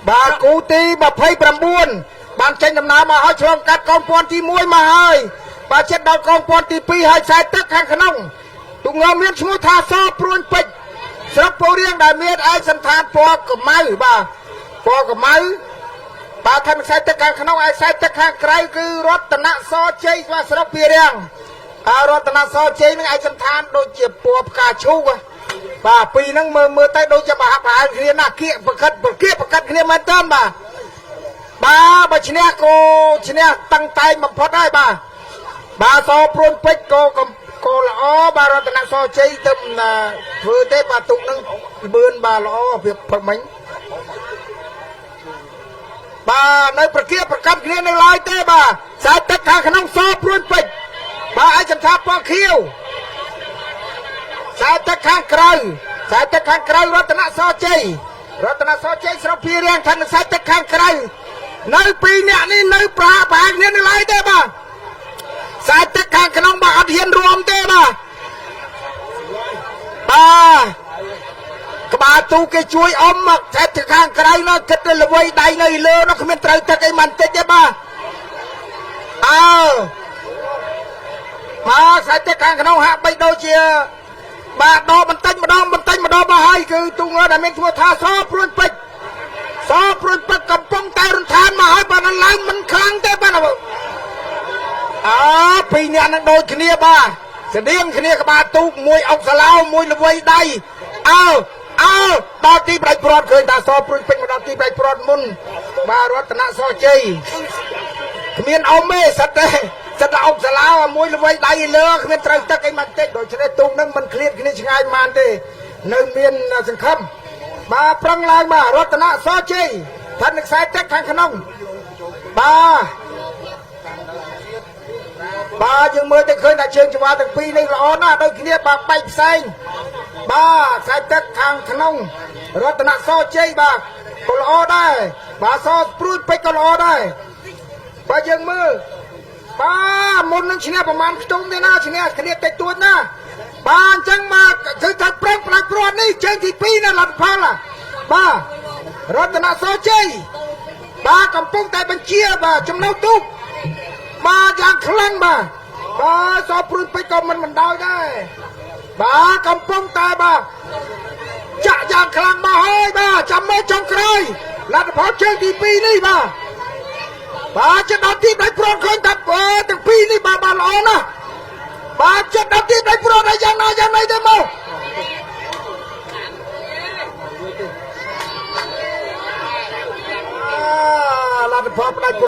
បាទគូទី29បានចេញដំណើរមកឲ្យឆ្លងកាត់កងពាន់ទី1មកហើយបាទចិត្តដល់កងពាន់ទី2ហើយខ្សែទឹកខាងក្នុងទូងមានឈ្មោះថាសព្រួញពេជ្រស្រុកពោរៀងដែលមានឯកសន្តានពណ៌កម្ៅបាទពណ៌កម្ៅបាទខាងខ្សែទឹកខាងក្នុងឯខ្សែទឹកខាងក្រៅគឺរតនសជ័យបាទស្រុកពីរៀងហើយរតនសជ័យនឹងឯកសន្តានដូចជាពណ៌ផ្កាឈូកបាទពីរហ្នឹងមើលមើលទៅដូចជាប្រហាក់ប្រហែលគ្នាណាស់គៀកប្រកិតប្រគៀកប្រកិតគ្នាមែនតើបាទបាទបើឈ្នះក៏ឈ្នះតឹងតែងបំផុតហើយបាទបាទសព្រួនពេជ្រក៏ក៏ល្អបាទរតនសជ័យទៅធ្វើទេបាទទុកនឹងលឿនបាទល្អវាផឹកមិញបាទនៅប្រគៀប្រកម្មគ្នានៅឡើយទេបាទខ្សែទឹកខាងក្នុងសព្រួនពេជ្របាទឯកសន្តានពណ៌ខៀវខ្សែទឹកខាងក្រៅខ្សែទឹកខាងក្រៅរតនសជ័យរតនសជ័យស្រុកពីរៀងឋានខ្សែទឹកខាងក្រៅនៅពីរអ្នកនេះនៅប្រហាក់ប្រហែលគ្នានៅឡើយទេបាទខ្សែទឹកខាងក្នុងបាទអត់ហ៊ានរួមទេបាទបាទក្បាលទូគេជួយអ៊ំមកខ្សែទឹកខាងក្រៅនោះគិតទៅល្វីដៃនៅលើនោះគ្មានត្រូវទឹកអីមិនតិចទេបាទអើបាទខ្សែទឹកខាងក្នុងហាក់បីដូចជាបាទដកបន្តិចម្ដងបន្តិចម្ដងមកហើយគឺទូងើដែលមានឈ្មោះថាសព្រួនពេជ្រសព្រួនពេជ្រកំពុងតែរន្ថានមកហើយបាទឡើងមិនខ្លាំងទេបាទអើពីរអ្នកនឹងដូចគ្នាបាទស្តៀងគ្នាក្បាលទូកមួយអុកសាឡោមួយល្វីដៃអើអើដល់ទីប្រាច់ព្រាត់ឃើញថាសព្រួនពេជ្រមកដល់ទីប្រាច់ព្រាត់មុនបាទរតនសជ័យគ្មានអ៊ំទេសិតទេសិតតែអុកសាឡោមួយល្វីដៃលើគ្មានត្រូវទឹកអីមិនតិចដូច្នេះទូកនឹងមិនឃ្លាតគ្នាឆ្ងាយប៉ុន្មានទេនៅមានសង្ឃឹមបាទប្រឹងឡើងបាទរតនសជ័យឋានខ្សែទឹកខាងក្នុងបាទបាទយើងមើលទៅឃើញថាជើងច្វាទាំងពីរនេះល្អណាស់ដូចគ្នាបាទបែកផ្សេងបាទខ្សែទឹកខាងក្នុងរតនសជ័យបាទក៏ល្អដែរបាទសព្រួយពេជ្រក៏ល្អដែរបាទយើងមើលបាទមុននឹងឈ្នះប្រហែលខ្ទង់ទេណាឈ្នះគ្នាតិចតួចណាបាទអញ្ចឹងបាទគឺថាប្រឹងផ្ដាច់ព្រាត់នេះជើងទី2ណាលទ្ធផលបាទរតនសជ័យបាទកំពុងតែបញ្ជាបាទចំណុចទូកបាទយ៉ាងខ្លាំងបាទបាទសព្រួយពេជ្រក៏មិនបណ្ដោយដែរបាទកំពុងតែបាទចាក់យ៉ាងខ្លាំងមកហើយបាទចាំមើលចុងក្រោយលទ្ធផលជើងទី2នេះបាទបាទចិត្តដល់ទីដៃព្រាត់ឃើញថាទាំងពីរនេះបាទបាទល្អណាស់បាទចិត្តដល់ទីដៃព្រាត់ហើយយ៉ាងណាយ៉ាងណីទៅមកលទ្ធផលផ្ដាច់